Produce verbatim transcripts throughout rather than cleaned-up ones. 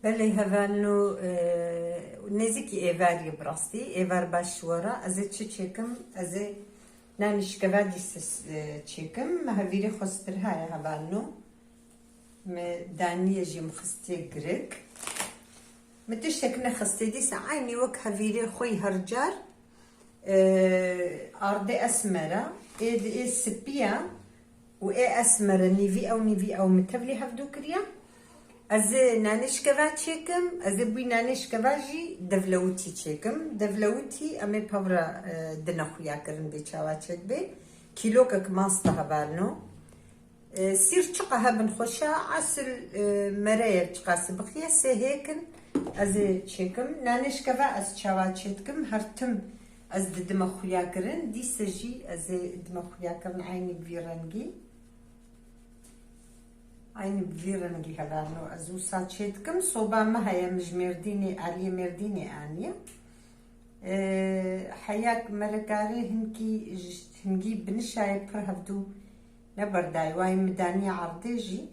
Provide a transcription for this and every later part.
Belê hevalno, e, nêzîkî êvariyê bi rastî, êvar baş ji we re. Ez ê çi çêkim? Ez ê nanê şikeva dîse, e, çêkim. Me hevîrê xwe stirhaye hevalno. Me daniye jî, min xistiye girik. Me tiştek nexistê dîse eynî wek hevîrê xwe yî her car, e, ardê esmer e, ê, ê spî ye û ê esmer e, nîvî ew, nîvî ew, min tevlî hevdû kiriye. Ez ê nanê şikeva çêkim, ez ê bûyî nanê şikeva jî devlewitî çêkim. Devlewitî em ê pevra, e, dine xuya kirin bê çawa çêdibe. Kîlokek mast e hevalno. E, sîr çiqa hebin xweş e, esil, e, mereye çiqasî bixiye, sê hêk in, ez ê çêkim. Nanê şikeva ez çawa çêdikim, her tim ez didime xuya kirin, dîse jî ez ê dime xuya kirin eynî bi vî rengî. Eynî bi vî rengî hevalno ez wisa çêdikim. Soba me heye, min ji Mêrdînê, aliyê Mêrdînê aniye. E, heya ku me re karê hinkî ji, hingî binişayê pir hevdû neberdayî, wayî min daniye erdê jî.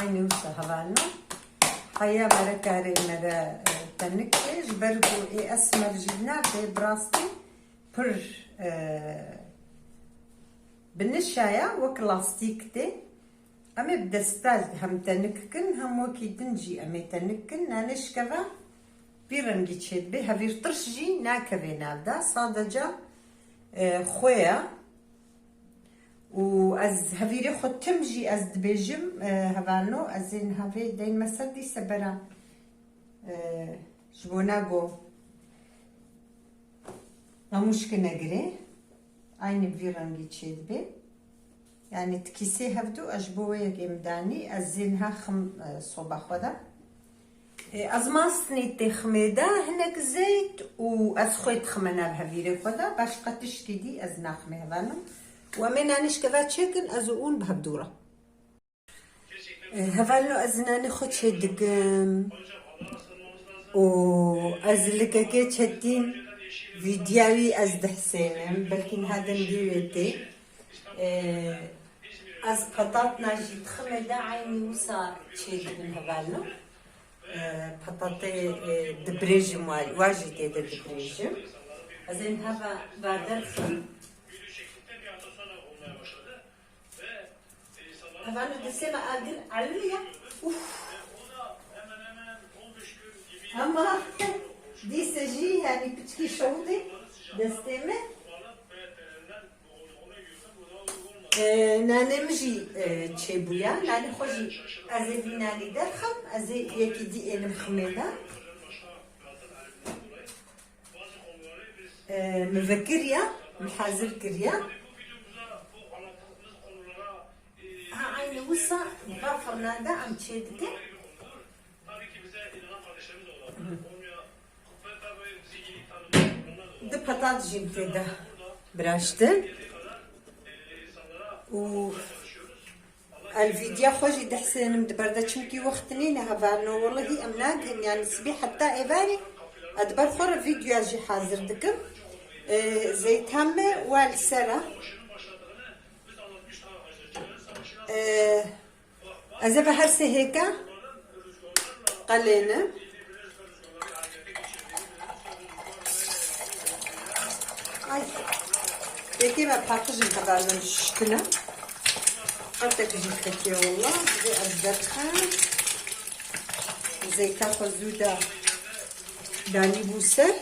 Eynî wisa hevalno. Heya me re karê me re, e, tenik e, ji ber ku ê esmer jî nabe, bi rastî pir, e, binişaya wek lastîk tê. Em ê bi desta hem tenik kin, hem wekî din jî em ê tenik kin. Nanê şikeva vî rengî çêdibe, hevîr tirş jî nakeve nav de. Sadece, e, xwe ye. Û ez hevîrê xwe tim jî ez dibêjim, e, hevalno, ez ê niha vê deynime ser dîse bera, e, ji bo nago qamûşke negirê. Eynî bi vî rengî çêdibe. Yanî tikîsê hevdû ez ji bo wê yekê min danî, ez zê niha xim, e, soba xwe de. E, ez mastinê tê ximê de, hinek zeyt û ez xwê dixime nav hevîrê xwe de, başqa tiştî dî ez naximê hevalno. Û em ê nanê şikeva çêkin, ez û ûn bi hevdû re. E, hevalno ez nanê xwe çêdikim. Û ez likekê çetîn vîdya wî ez dihsênim. Belkî niha dengê wê tê. E, ez petatna jî dixime de eynî wisa çêdibin hevalno. E, petatê, e, dibrêjim wa, wa jî tê de dibrêjim. Ez ê niha va, va derxim. Hevalno destê me agir elimiye. Uf. Ama dîse jî yanî piçkî şewitê destê me. E, nanê min jî, e, çêbûye. Nanê xwe jî ez ê vî nanî derxim, ez ê yekî dî ênim ximê de. E, min vekiriye, min hazir kiriye. Ha, aynı wisa va firna de em çêdikin. Di petat jî tê de biraştin. Û el vîdya xwe jî dihsênim di ber de, çimkî wext nîne hevalno. Welehî em nagihim, yani sibê heta êvarê ez di ber xwe re vîdyoya jî hazir dikim. Ee, zeytan me wa li ser e. Ee, Ez ê ve her sê hêka qelênim. Ay, yekê me paqijin hevalno şikine. Qetek jî ketiye walla. Vê ez derxim. Zeyta xwe zû da danî bû ser.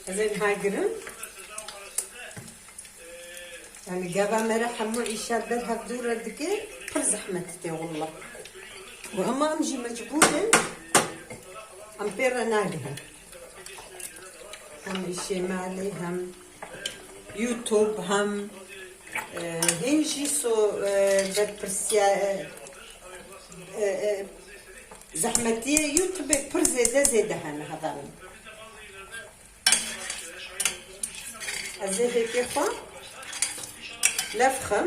Ez ê niha girim. Yani gava me re hemû îşa ber hevdû re dike, pir zehmet tê willa. Û ema em jî mecbûr in, em pê re nagihin. Hem îşê malê, hem YouTube, hem, e, hîn jî so, e, berpirsiya, e, e, e, zehmetiyê YouTube pir zêde zêde hene hevalno. Ez ê hêkê xwe lev xim.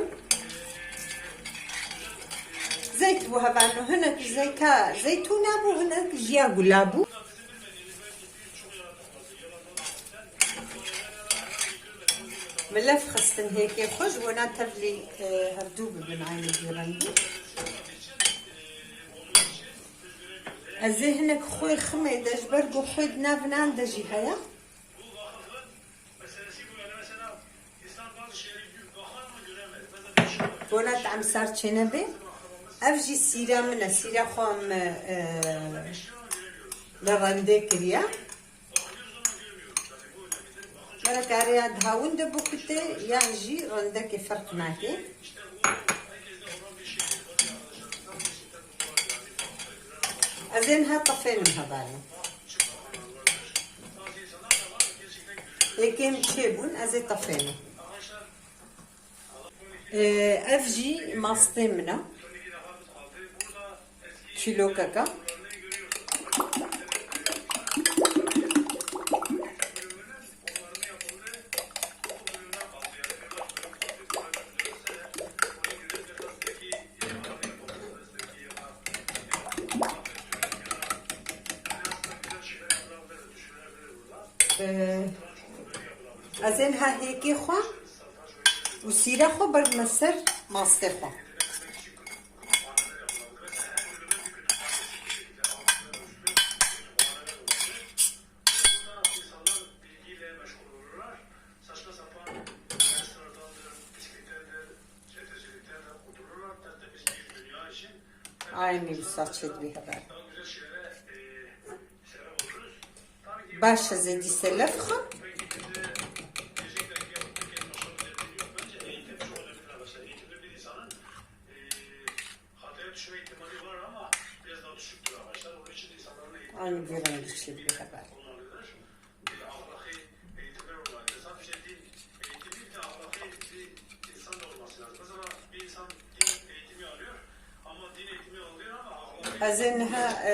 Zeyt bû hevalno, hinek zeyta zeytûna bû, hinek jiya gula bû. Min lef xistin hêkê xwe ji bona tevlî, e, hevdû bibin aynî vî rengî. Ez ê hinek xwê ximê de ji ber ku xwê di nav nan de jî heye. Bona te em sar çênebe. Ev jî sîra min e. Sîra xwe em, e, li rendê kiriye. Gerek kariya di hawin de bikute yan jî rendekê ferq nake. Ez ê niha tefênim hevalno. Êkêm çêbûn, ez ê tefênim. Ee, ev jî mastê min e. Kîlokeka. Ee, ez ê niha hêkê xwe û sîra xwe berdime ser mastê xwe. Aynî wisa çêdibî heval. Baş, ez ê dîse lef xim. Aynî vî rengî çêdibî heval. Ez ê niha, e,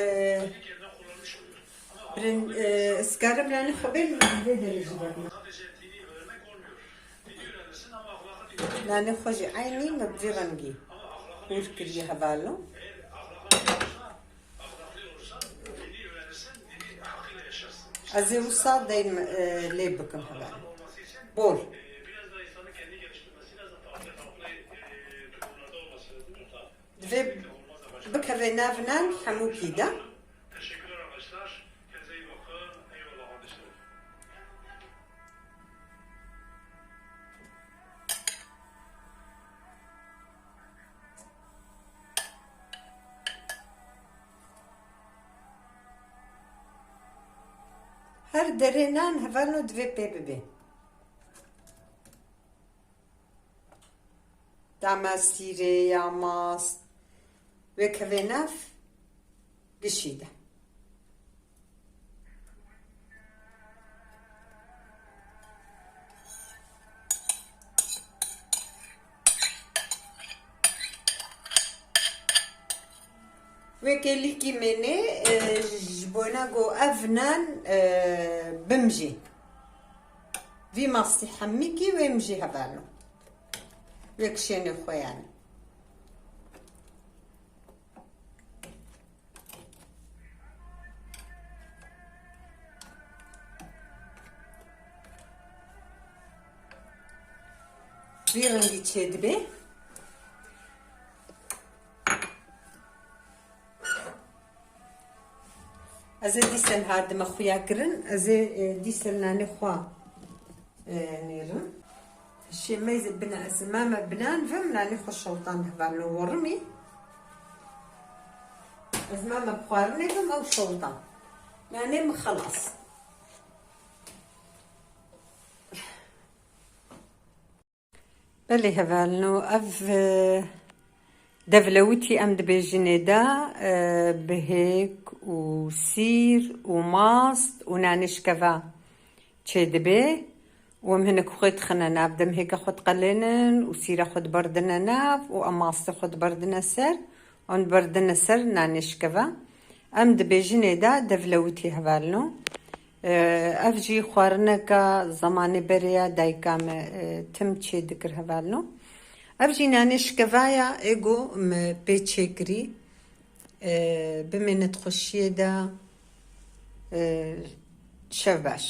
birin, e, ez karim nanê xwe bêrim, vê derê jî berme. Nanê xwe jî eynî me bi vî rengî hûr kiriye hevalno. Ez ê wisa deyn, e, lê bikim heval. Bol. Divê bikeve nav nan hemûkî de. Her derê nan hevalno divê pê bibê. Dama sîrê ya mast wê kevê nav gişî de. Wê kêlîkî mênê, e, ji bona ku ev nan, e, bimjê. Vî mastî hemîkî wê mijî hevalno. Wê kişênê xwe yanî. Vî rengî çêdibe. Ez ê dîsen hatime xuya kirin. Ez ê, e, dîsen nanê xwe, e, nêrim. Şê meyzê bine ez mame binan vim nanê xwe şoltan hevalno werimî. Ez mame bi xwarinê vim ew şoltan. Nanê min xelas. Belê hevalno, ev, e, devlewitî em dibêjinê de, e, bi hêk û sîr û mast û nanê şikeva çêdibe û em hinek xwe dixine nav. Dem hêka xwe diqelênin û sîra xwe diberdine nav û em mastê xwe diberdine ser. Em diberdine ser nanê şikeva. Em di bêjinê de devlewitî hevalno. Ev jî xwarineka zemanê berê ya dayika me, e, tim çê dikir hevalno. Ev jî nanê şikevaya ê ku me pê çêkirî. E, bimêne di xweşiyê de. E, şev baş.